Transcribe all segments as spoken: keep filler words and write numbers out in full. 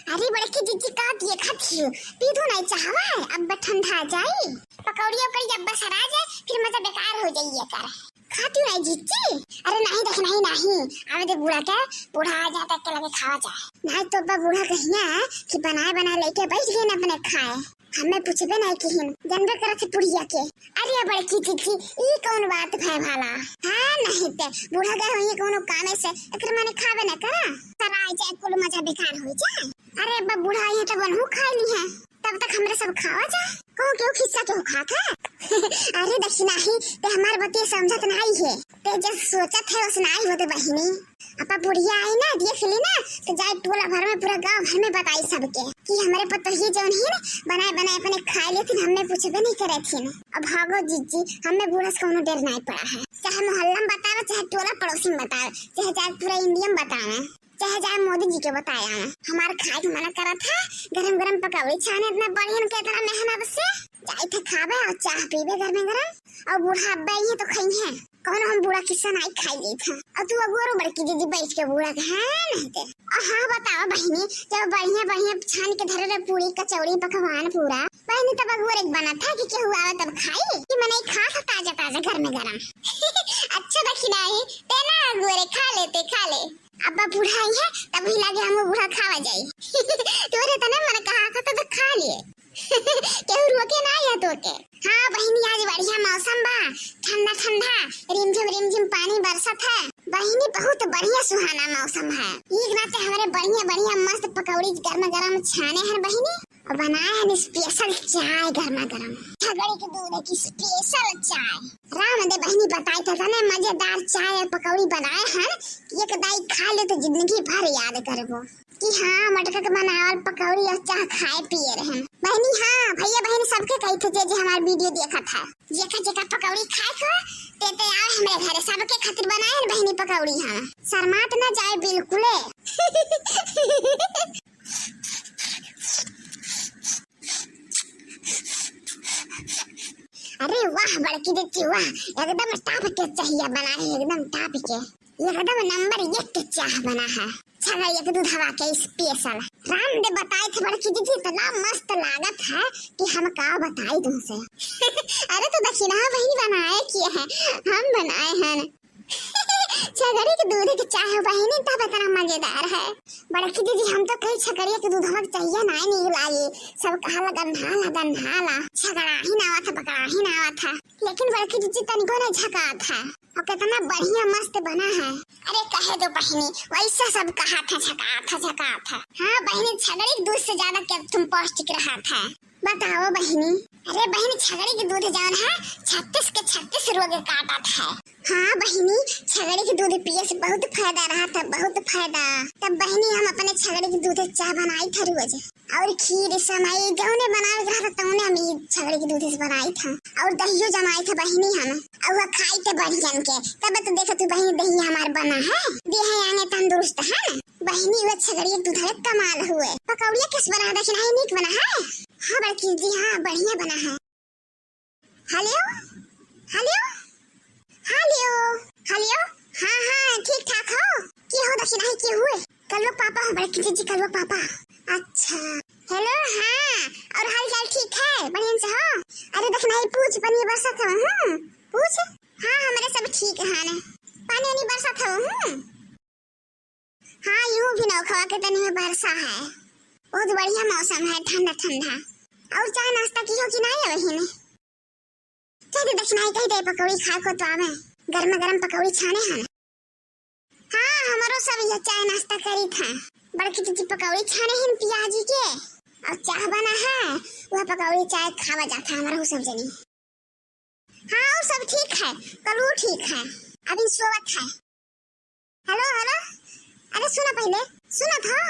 अरे बड़की जिज्जी, का देखत हियो? पी दो नाहीं चाहवा है, अब ठंडा जाई। पकौड़ी उकौड़ी जब बसरा जाए, फिर मजा बेकार हो जाई एकर। खाती नाहीं जिज्जी? अरे नाहीं देख, नाहीं, नाहीं। आवे दे बूढ़ा के, बूढ़ा आ जाए त एके लगे खावा जाए। नाहीं तो अब बूढ़ा कहिया कि बनाए बनाए लेके बैठ गए न अपने खाए। हमें पूछबे नाहीं किहिन, जानबे करत है बुढ़िया के। अरे बड़की जिज्जी, ई कौन बात भय भाला? हाँ, नाहीं ते बूढ़ा गए होइए कौनो कामे से, एकर माने खाबे न करा। सराय जाए, कुल मजा बेकार हो जाए। अरे अब बूढ़ा आई है तब उनहू खाए ली है, तब तक हमरे सब खावा जाए। कहूँ केहू खिस्सा केहू खात है? अरे दखिनाही, ते हमार बतिया समझत नाहीं है। ते जस सोचत है, ओस नाहीं होत बहिनी। अपा बुढ़िया आई ना, देख ली ना, तो जाए टोला भर में, पूरा गाँव भर में बताई सबके कि हमरे पतोहिए जौन ही ना, बनाए बनाए अपने खाए लेथिन, हमें पूछबे नहीं करे थिन। अब भागो जिज्जी, हमें बूढ़ा से कौनो डर नाहीं पड़ा है। चाहे मोहल्ला में बतावे, चाहे टोला पड़ोसी में बतावे, चाहे जाए पूरा इंडिया में बतावे, चाहे जाए मोदी जी के बताए आवे, हमार खाए के मना करत है। गरम गरम पकौड़ी छाने इतना बढ़िया के, इतना मेहनत से। जाई थे खाबे और चाह पीबे गरमे गरम, और बूढ़ा अब्बे आई है तो खई है। कौन हम बूढ़ा किस्सा नाहीं खाई लेत है। और तू अगोरो बड़की जिज्जी बैठ के बूढ़ा के, हाँ, नाहीं ते। और हाँ, बताओ बहिनी, जब बढ़िया बढ़िया छान के धरे रहे पूरी, कचौड़ी, पकवान पूरा, बहिनी, तब अगोर एक बना था कि केहू आवे तब खाई, कि मनई खा था ताजा ताजा गरमे गरम। अच्छा दखिनाही, ते ना अगोरे, खा ले, ते खा ले। अब बूढ़ा आई है, तब ही लागे हम बूढ़ा खावा जाई। तोरे तने मन कहा था तो, तो खा लिए। केहू रोके ना आया तोके। हाँ बहिनी, आज बढ़िया मौसम बा, ठंडा ठंडा, रिमझिम रिमझिम पानी बरसत है। बहिनी, बहुत बढ़िया सुहाना मौसम है। एक नाते हमरे बढ़िया बढ़िया मस्त पकौड़ी गरम गरम छाने हैं बहिनी, और बनाए हैं special चाय गरमा गरम, छगड़ी के दूध की special चाय। राम दे बहिनी, बताई थे तने मजेदार चाय और पकौड़ी बनाए हैं कि एक दाई खा ले तो जिंदगी भर याद करबो कि हाँ, मटका के बनावल पकौड़ी और चाह खाए पिए रहे बहिनी। हाँ भैया बहिन सबके कही थे, जे जे हमार video देखत है, जेका जेका पकौड़ी खाए को, ते ते आवे हमरे घरे, सबके खातिर बनाए हैं बहिनी पकौड़ी हम। शर्मात ना जाए बिल्कुले। अरे वाह बड़की जिज्जी वाह, एकदम top के चाहिए बना है, एकदम top के, एकदम number एक के चाह बना है। छगड़िया के दूधवा के special। राम दे बताए थे बड़की जिज्जी, इतना मस्त लागत है कि हम का बताई तुमसे। अरे तो दखिनहा वही बनाए किए हैं, हम बनाए हैं। छगड़ी के दूध के चाह बहिनी तब इतना मजेदार है। बड़की जिज्जी, हम तो कही छगड़िया के दूधवा के चाहिए ना नीक लागे, सब कहा लगन हाला दन हाला, छगड़ा ही ना आवत है, पकड़ा ही ना आवत है। लेकिन बड़की जिज्जी तनिको नहीं झकात है। और कितना बढ़िया मस्त बना है। अरे कहे दो बहिनी, वैसे सब कहा था झकात है, झकात है। हाँ बहिनी, छगड़ी के दूध से ज्यादा क्या तुम पौष्टिक रहा था, बताओ बहिनी। अरे बहिनी, छगड़ी के दूध जौन है, छत्तीस के छत्तीस रोग काटत है। हाँ बहिनी, छगड़ी के दूध पिए से बहुत फायदा रहा था, बहुत फायदा। तब बहिनी, हम अपने छगड़ी के दूध से चाह बनाई था रोज। और खीर, समई, जौने बनावे के रहता, तौने हम ई छगड़ी के दूध से बनाई था। और दहियो जमाई था बहिनी हम। और वह खाई थे बढ़ियन के। तब तो देखा तू बहिनी, दही हमार बना है, देह आंगे तंदुरुस्त है ना। बहिनी, वह छगड़ी के दूध है, कमाल हुए। पकौड़िया किस बना, दखिनहा नीक बना है? हाँ बड़की जी, हाँ बढ़िया बना है। हेलो, हेलो, हेलो, हेलो। हाँ, हाँ, ठीक ठाक हो? के हो दखिनहा, के हुए? कलवा पापा हो, बड़की जिज्जी, कलवा पापा। अच्छा, हेलो, हाँ, और हाल चाल ठीक है? बढ़िया से हो? अरे दखिनहा, पूछ, पानी बरसत हो, हाँ? पूछ। हाँ, हमरे सब ठीक है ने। पानी वानी बरसत हो, हाँ? हाँ, यूं भी नौखवा के तनी में बरसा है। बहुत बढ़िया मौसम है, ठंडा ठंडा। और चाय नाश्ता की हो कि नहीं अबहिन? कह दे दखिनहा, कह दे पकौड़ी खाए को तो आवे, गर्मा गर्म पकौड़ी छाने हैं। हाँ, हमरो सब ये चाय नाश्ता करी था। बड़की जिज्जी पकौड़ी छाने हैं प्याजी के, और चाह बना है, वह पकौड़ी चाय खावा जाता है हमारा सब जनी। हाँ, और सब ठीक है, कलू ठीक है, अभी सोवत है। हेलो, हेलो, अरे सुना पहले, सुना था।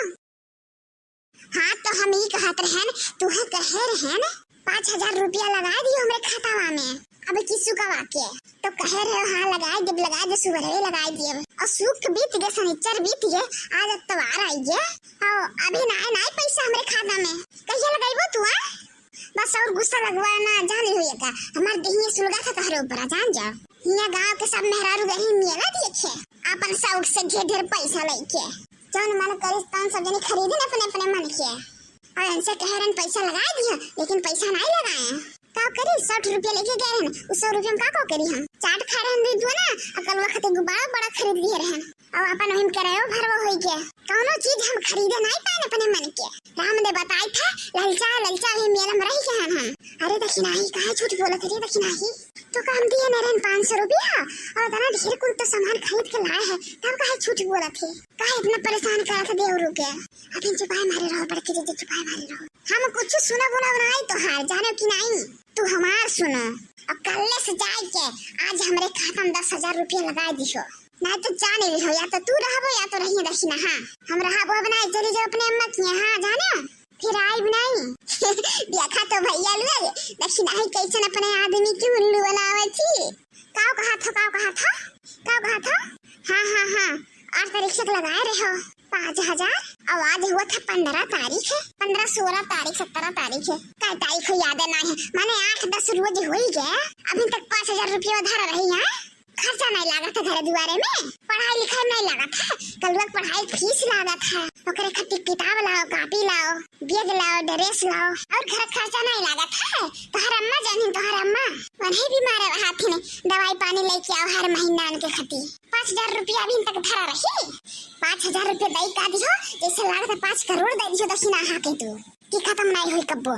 हाँ, तो हम ई कहत रहन, तुहे कहे रहन, पाँच हजार रुपया लगा दियो हमरे खातावा में, अब किसु का वाके, तो कहे रहे, हाँ, लगा देब, लगा दे, सुबह लगा देब। और शुक्र बीत गए, शनिचर बीत गए, आज अतवार आई गए, और अभी ना, ना पैसा हमरे खाता में, कहिया लगाइबो तू, हाँ? बस और गुस्सा लगवा ना, जान ली हुई का, हमार देहिए सुलगा था तोहरे ऊपर, जान जाओ। हिया गांव के सब मेहरारू गही मेला देखे, अपन शौक से ढेर ढेर पैसा लेके। जौन मन करी तौन सब जनी खरीदे अपने अपने मन के। और इनसे कहे रहन पैसा लगाए दिया, लेकिन पैसा नहीं लगाए। का करी, सौ रुपया लेके गए रहन, उस सौ रुपया में का का करी हम? चाट खा रहन दिन ना, और कलुआ खातिर गुब्बारा बड़ा खरीद लिए रहन। और अपन वही में करायो भरवा होई के। कौनो चीज हम खरीदे नहीं पाए अपने मन के। राम दे बताई था, ललचा ललचा ही मेला में रही के हन हम। अरे दखिनाही, काहे झूठ बोलत रे दखिनाही? तो का हम दिए न रहन पाँच सौ रुपया और इतना ढेर कुल तो सामान खरीद के लाए हैं, तब काहे झूठ बोलत है? काहे इतना परेशान करत है देवरू के? अभी चुपाए मारे रहो, बड़की दीदी चुपाए मारे रहो। हम कुछ सुना बुना बनाई तोहार, जानो कि नहीं? तू हमार सुनो, और कल्ले से जाए के आज हमरे खाता में दस हजार रुपया लगा दिहो, नहीं तो जाने लिहो, या तो तू रहबो या तो रहिए दखिनाहा। हम रहबो अब नहीं, चली जाओ अपने अम्मा के यहाँ, जाने फिर आई भी नहीं। देखा तो भैया लोग, दखिनाही कैसन अपने आदमी के उल्लू बनावे थी। काव कहा था, काव कहा था, काव कहा था? हाँ, हाँ, हाँ, आठ तारीख से लगाए रहो पाँच हजार, और आज हुआ था पन्द्रह तारीख है, पन्द्रह, सोलह तारीख, सत्रह तारीख है, कई तारीख हो याद नहीं है, माने आठ दस रोज हो ही गया, अभी तक पाँच हजार रुपया धरा रही है। खर्चा नहीं लागत है घर दुआरे में, पढ़ाई लिखाई में नहीं लागत है, कलुआ के पढ़ाई फीस लागत है, ओकरे खातिर किताब लाओ, कापी लाओ, बैग लाओ, ड्रेस लाओ, और घर खर्चा नहीं लागत है। तोहर अम्मा जानी, तोहर अम्मा, उन्हें भी मारे हाथी ने दवाई पानी लेके आओ हर महीना उनके खातिर। पाँच हजार रुपया अभी तक धरा रही, पाँच हजार रुपया दई का दिहो, जैसे लागत है पाँच करोड़ दई दिहो दखिनाहा के तू। कि खत्म नहीं हुई कब्बो।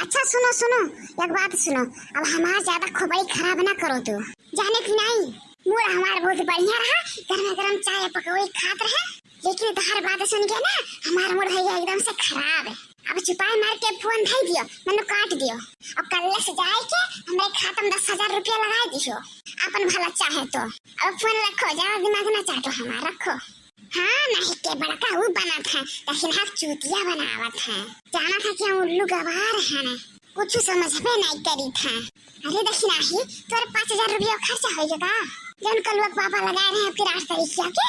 अच्छा सुनो, सुनो, एक बात सुनो, अब हमार ज्यादा खोपड़ी खराब ना करो तू। जाने कि नहीं, मूड हमार बहुत बढ़िया रहा, गरम गरम चाय पकौड़ी खात रहे, लेकिन तोहर बात सुन के ना हमार मूड हो गया एकदम से खराब। अब चुपाई मार के फोन धई दियो, मनो काट दियो, और कल से जाए के हमरे खाता में दस हजार रुपया लगा दियो, अपन भला चाहे तो। अब फोन रखो, ज्यादा दिमाग ना चाटो हमार, रखो। हाँ, नहीं के बड़का ऊ बनत है, दखिनाही चूतिया बनावत है। जाना था कि हम उल्लू गवार हैं, कुछ समझबे नहीं करी था। अरे दखिनाही, तोर पाँच हजार रुपया खर्च हो गया का? जौन कलुआ के पापा लगाए रहे आपके आठ तारीख के,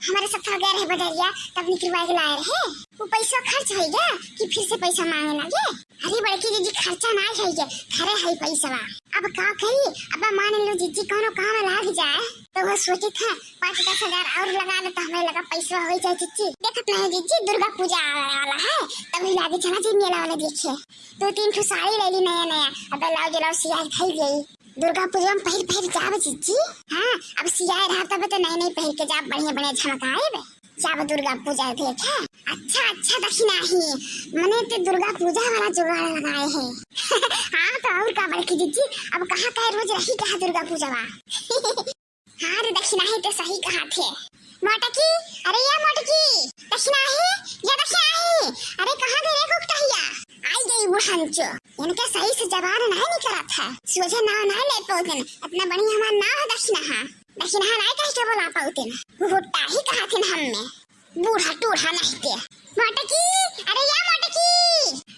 हमारे साथ गए रहे बजरिया, तब निकलवा के लाए रहे। वो पैसा खर्च हो गया कि फिर से पैसा मांगे लगे? अरे बड़की जीजी, खर्चा ना है ये, घरे है पैसवा। अब का करी, अब मान लो जीजी कौनो काम लाग जाए, तो वो सोचे था पाँच दस हजार और लगा ले तो हमें लगा पैसवा हो जाए जीजी। देखत नहीं जीजी, दुर्गा पूजा आवे वाला है, तब ही लागे चला जी मेला वाला देखे। दो तीन ठो साड़ी ले ली नया नया, अब ब्लाउज उलाउज सियाई धई गई। दुर्गा पूजा में पहिर पहिर जाब जीजी। हाँ, अब सियाए रहा तब तो नए नए पहिर के जाब, बढ़िया बढ़िया झमकाएब। जाब दुर्गा पूजा देखे। अच्छा, अच्छा, दखिनाही, मने ते दुर्गा पूजा वाला जुगाड़ लगाए है। हाँ, तो और का बड़की जीजी, अब कहाँ का रोज रही कहाँ दुर्गा पूजा बा। हाँ रे दखिनाही, ते सही कहा थे। मोटकी, अरे या मोटकी, दखिनाही, या दखिनाही, अरे कहाँ गए रे कुकटहिया? आई गई बुढ़ंचो, इनके सही से जबान नहीं निकलत है, सोझे नाव नहीं ले पाउतिन, इतना बढ़िया हमार नाव है दखिनाहा। दखिनाहा नाई कह के बोला पाउतिन, हुट्टा ही कहा थिन हम्मे, बूढ़ा टूढ़ा नहीं के। मोटकी, अरे या मोटकी,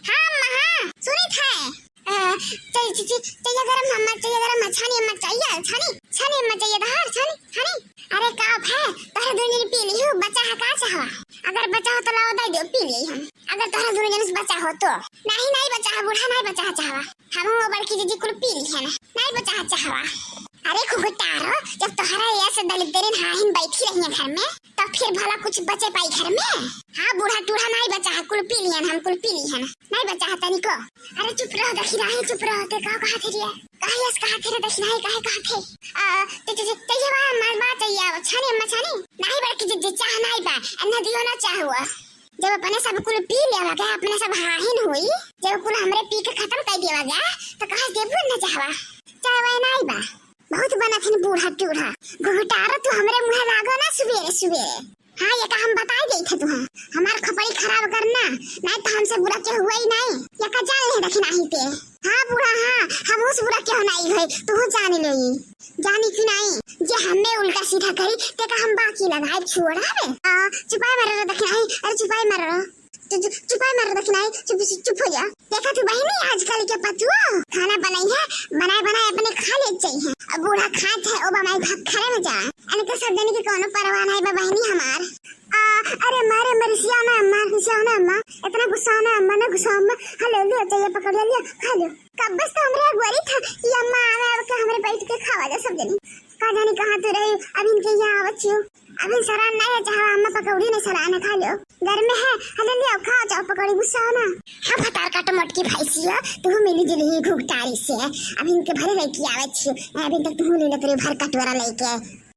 हाँ अम्मा, हाँ, सुनित है। अ, चाहिए, चाहिए, चाहिए गरम अम्मा, चाहिए गरम, छानी अम्मा, चाहिए, छानी, छानी अम्मा, चाहिए धार, छानी, छानी। अरे का है, तोहरे दुनिया पी ली हूँ, बचा है का चाहवा? अगर बचा हो तो लाओ, दे दो, पी ली हम। अगर तोहरे दुनिया से बचा हो तो। नहीं, नहीं बचा है बूढ़ा, नहीं बचा है चाहवा। हम वो बड़की जीजी कुल पी ली है ना, नहीं बचा चाहवा। अरे खुगटारो, जब तोहरा ऐसे दलिद्दरिन हाहिन बैठी रही है घर में, तो फिर भला कुछ बचे पाई घर में? हाँ, बूढ़ा टूढ़ा नहीं बचा है, कुल पी लियन हम, कुल पी लियन, नहीं बचा है तनिको। अरे चुप रहो दखिनाही, चुप रहो, ते का कहा थे रे? काहे ऐसे कहा थे रे दखिनाही, काहे कहा थे? आ, ते, ते, ते, ते ये बा, मार बा, चाहिए, अब छानी, अम्मा छानी? नहीं बड़की जीजी, चाह नहीं बा, अन्ना दियो ना चाह हुआ। जब अपने सब कुल पी लेवा गया, अपने सब हाहिन हुई, जब कुल हमरे पी के खत्म कर देवा गया, तो कहाँ से देबू न चाहवा? चाय वाय नाई बा। बहुत बनत हन बूढ़ा टूढ़ा। घुघुटारो तू हमरे मुँहे लागो ना सुबेरे सुबेरे। हाँ, ये का हम बताई देत है तुहा, हमार खपड़ी खराब करना, नहीं तो हमसे बुरा के हुआ ही नहीं। ये का जान ले दखिनाही ते। हाँ बूढ़ा, हाँ, हम उस बुरा के हो नहीं है, तू जान ले। जानी कि नहीं, जे हमें उल्टा सीधा करी, ते का हम बाकी लगाए छोड़ा बे। आ, चुपाए मारो दखिनाही, अरे चुपाए मारो। चु-, चु-, चुपाई मारो दखिनाही, चुप, चुप, चुप हो जा। देखा तू बहिनी, आजकल के पतुआ खाना बनाई है, बनाए, बनाए अपने खा ले जाई है। अब बूढ़ा खात है, ओ बमाई भाग खरे में जा। इनके सब जने के कोनो परवाह नहीं बा बहिनी हमार। आ, अरे मारे, मारे, रिसिया ना अम्मा, रिसिया ना अम्मा, इतना गुस्सा ना अम्मा, ना गुस्सा अम्मा। हाँ, ले लियो, चाहिए पकड़ ले लियो, खा लियो। कब बस तो हमरे अगुवारी था कि अम्मा आवे, आवे के हमरे बैठ के खावा जा सब जने। का जानी कहाँ तू रही, अब इनके यहाँ आवत छियो। अभी सरान नहीं है, चाहे अम्मा पकौड़ी नहीं सरान है, खा लो। घर में है, हले ले आओ, खाओ, जाओ पकौड़ी, गुस्सा हो ना। हाँ, भतार काटो मोटकी भैंसिया, तू मिली जुली ही घुघटारी से। अभी इनके भरे लेके आवे छियो, अभी तक तू ले ले तेरे भर कटोरा लेके।